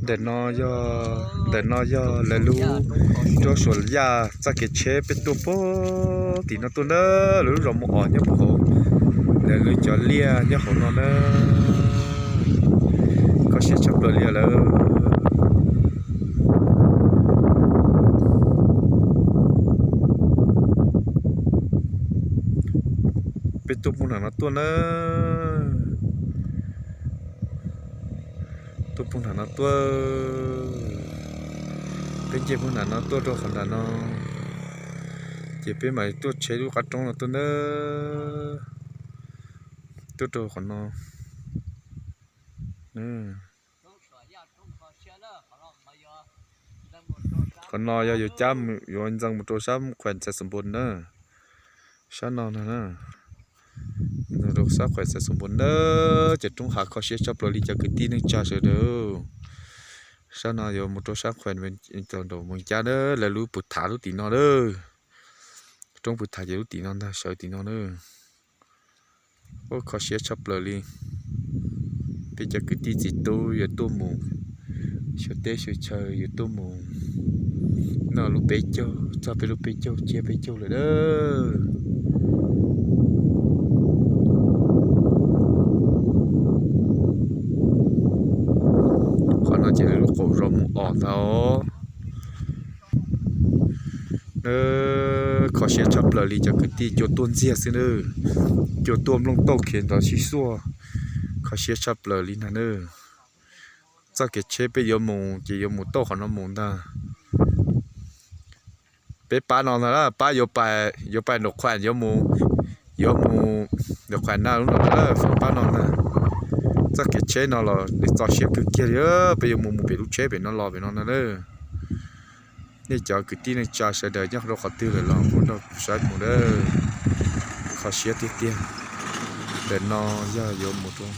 Ntawm no yog, ntawm no yog lawv lub roob Suav Yaj txoj kev tsheb peb tuaj puag tim no tuaj na, lawv lub zos Mus Os nyob puag hauv, lawv lub cov liaj nyob hauv no na. Kho siab tshaj plaws li lawm. Peb tuaj puag nram no tuaj na. Tuaj puag nram no tuaj. Peb nce puag nram no tuaj rau qhov nram no, ces peb mam tuaj tsheb lub qab roob no tuaj na. Tuaj rau qhov no. Qhov no yog yuav cab, yuav ntxeev mus rau sab Khuam Xais Xoom Npos na. Sab no no na, ntxeev rau sab Khuam Xais Xoom Npos na. Cov roob hav kho siab tshaj plaws li cov kwv tij neej tsa sawv daws. Sab no yuav mus rau sab Khuam Xais Xoom Npos na, lawv lub Pws Thav lub tim no na. Roob Pws Thav ces lub tim no ntag, sawv tim no na. Ua kho siab tshaj plaws li. Peb cov kwv tij txiv tub yuav tuaj mus xyuas teb xyuas chaw, yuav tuaj mus noj lub peb caug, txog peb lub peb caug, tsiab peb caug lawm na. Qhov no ces lub qaum zos Mus Os ntag. Kho siab tshaj plaws li cov kwv tij, cua tuaj ntxiag xwb na. Cua tuaj nplooj tauj khiav ntawd sib xuaj, kho siab tshaj plaws li ntag na. Txoj kev tsheb peb yuav mus ces yuav mus tauj qhov no mus ntag. Peb pab no ntag, pab yuav pais, yuav pais Nraum Khuam, yuav mus, yuav mus Nraum Khuam na, lub no na, pab no ntag. Txoj kev tsheb no los nws txaus siab kawg kiag li, peb yuav mus mus pem lub tsheb pem no los pem no ntag na. Nej cov kwv tij neej tsa sawv daws nyob rau qhov twg lawm los kuj nrog kuv saib mus na. Kho siab tiag tiag. Ntawm no yog yuav mus rau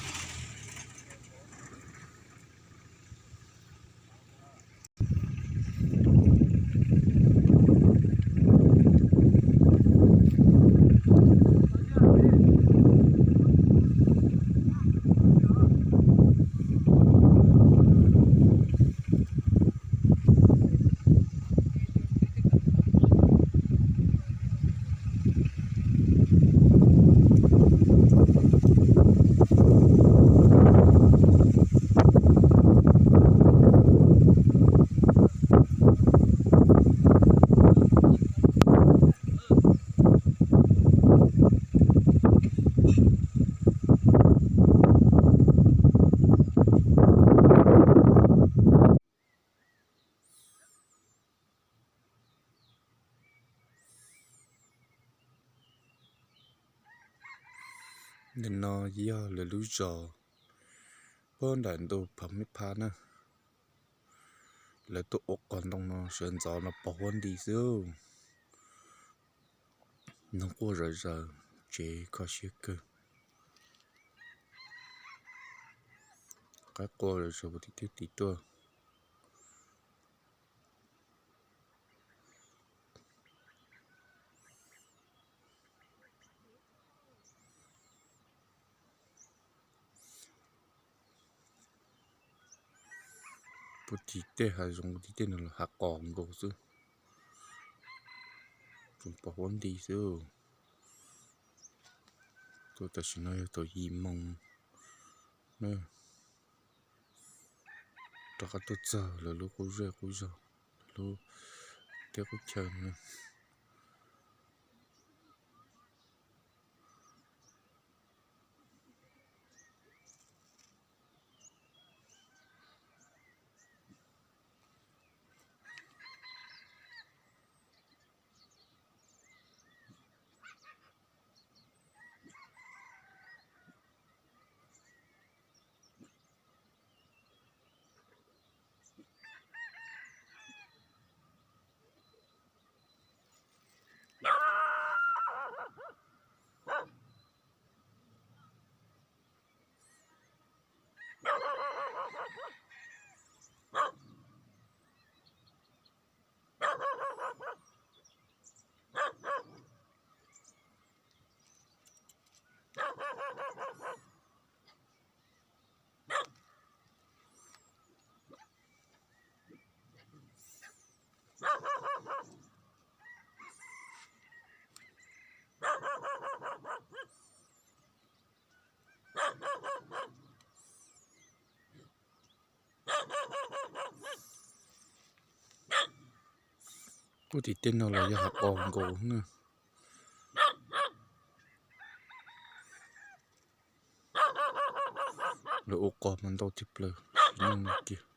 Ntawm no yog lawv lub zos puag nram ntug Pham Meb Phab na. Lawv tuaj ua qos ntoo no sawv ntxov no pos huab nti xwb. Ntoo quaj zom zaws, tsev kho siab kawg. Qaib qua zom zaws puag tim tej tim tuaj. Puag tim tej hav zoov, puag tim tej no los hav qos nkaus xwb. Tseem pos huab nti xwb. Tuaj tam sim no yog thaum yim moos na. Rov qab tuaj txog lawv lub qub zej qub zog, lawv lub teb qub chaw na. Puag tim tej no los yog hav qos nkaus na. Lawv ua qos mas ntau tshaj plaws, sim neej no kiag.